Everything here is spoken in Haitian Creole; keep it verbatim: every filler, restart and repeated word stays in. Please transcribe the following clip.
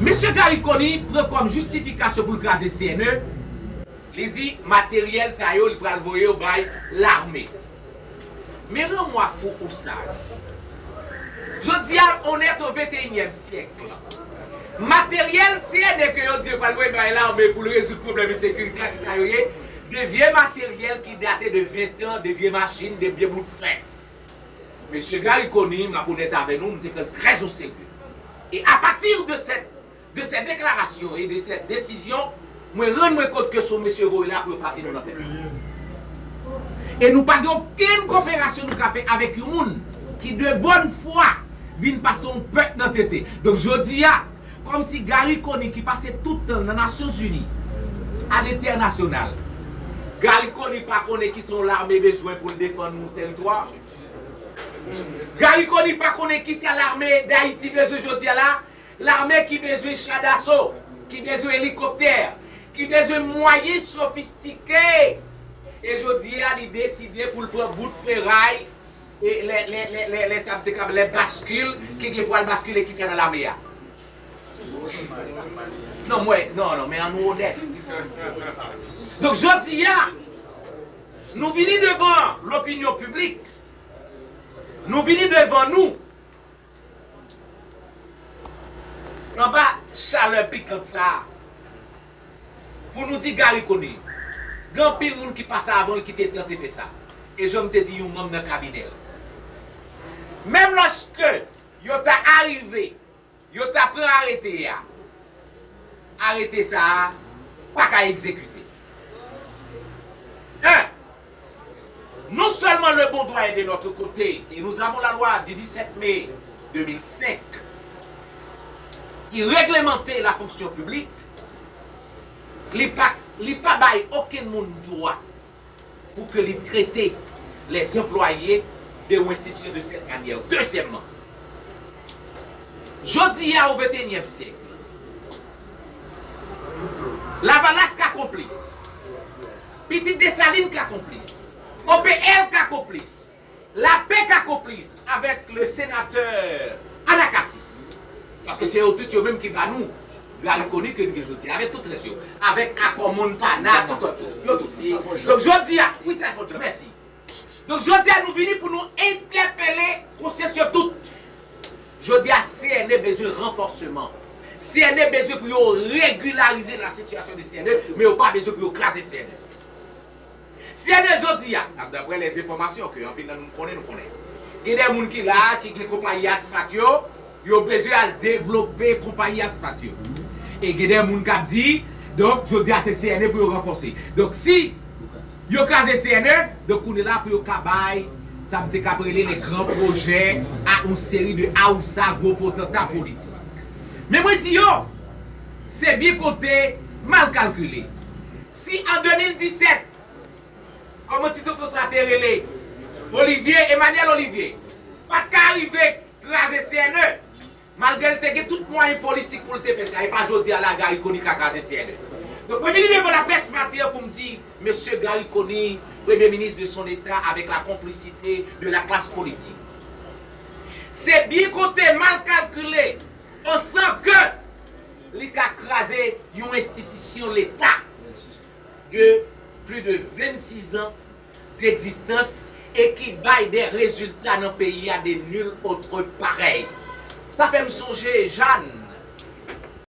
Mesye Garry Conille pran kòm jistifikasyon pou l kraze C N E, li di materyèl sa yo li pral voye yo bay lame. Men ranmwa fou ou saj. Jodi a, on est au vingt et unième siècle. Materyèl C N E ke yo di yo pral voye bay lame pou l rezoud pwoblèm ensekirite a, ki sa yo ye? De vye materyèl ki date de ven an, de vye machin, de vye bout fè. Mesye Garry Conille, m ap onèt avè nou, m te pran l trè o serye. E apati de sèt de sèt deklarasyon e de sèt desizyon, mwen rann mwen kont ke se yon mesye voye la pou yo pase nou nan tèt. E nou pa gen okenn koperasyon nou ka fè avèk yon moun ki de bòn fwa vin pase yon pèp nan tete. Donk jodi a, kòmsi Garry Conille ki pase tout tan nan Nasyonzini, a lentènasyonal, Garry Conille pa konnen ki sa yon lame bezwen pou l defann yon tèritwa. Garry Conille pa konnen ki sa lame Dayiti bezwen jodi a la. Lame ki bezwen cha daso, ki bezwen elikoptè, ki bezwen mwayen sofistike. E jodi a, li deside pou l pran bout feray, e lè, lè, lè, lè, lè sa te kab, lè baskil, ki gen pou al baskile ki sa nan lame a. Non, mwen, non, non, men an nou onèt. Donk, jodi a, nou vini devan lopinyon piblik, nou vini devan nou, anba chalè pikant sa a, pou nou di Garry Conille, gen anpil moun ki pase avan l ki te tante fè sa. E jan m te di yon manm nan kabinè l, menm lòske yo ta arive, yo ta pran arete a, arete sa a pa ka egzekite. Un, non seulement le bon droit est de notre côté, et nous avons la loi du dix-sept mai deux mille cinq qui réglementait la fonction publique, li pa, li pa bay okenn moun dwa pou ke li trete les employés de yon enstitisyon de cette manière. Dezyèmman, jodi a, au vingt et unième siècle, Lavalas ka konplis, pitit Desalin ka konplis, O P L ka konplis, Lapè ka konplis avèk le senatè Anacacis. Paske se yo tout yo menm ki ba nou Garry Conille ke nou gen jodi a, avèk tout rès yo, avèk akò Montana, tout lòt yo, yo tout. Donk jodi a, Freestyle Fondjon, mèsi. Donk jodi a nou vini pou nou entèpele konsyans yo tout. Jodi a C N E bezwen ranfòsman. C N E bezwen pou yo regilarize la sitiyasyon de C N E, men yo pa bezwen pou yo kraze C N E. C N E jodi a, daprè lèzenfòmasyon ke anpil nan nou konnen, nou konnen, gen de moun ki la a, ki gen konpayi asfalt yo, yo bezwen al devlope konpayi asfalt yo. E gen de moun k ap di, donk, jodi a se C N E pou yo ranfòse. Donk, si yo kraze C N E, donk, kounye la pou yo ka bay, sa m te ka rele les grands projets a yon seri de awousa gwo potanta politik. Men mwen di yo, se byen konte, mal kalkile. Si an de mil disèt, kòman ti tonton sa te rele? Olivier, Emmanuel Olivier, pa t ka rive kraze C N E, malgre l te gen tout mwayen politik pou l te fè sa, e pa jodi a la Garry Conille ka kraze C N E. Donk, mwen vini devan laprès maten an pou m di, Mesye Garry Conille, Premye Minis de son État avec la complicité de la classe politique. Se byen konte, mal kalkile, on sent que li ka kraze yon enstitisyon Leta de plus de vennsis an d'egzistans e ki bay de rezilta nan peyi a de nul autre pareil. Sa fè m sonje Jeanne,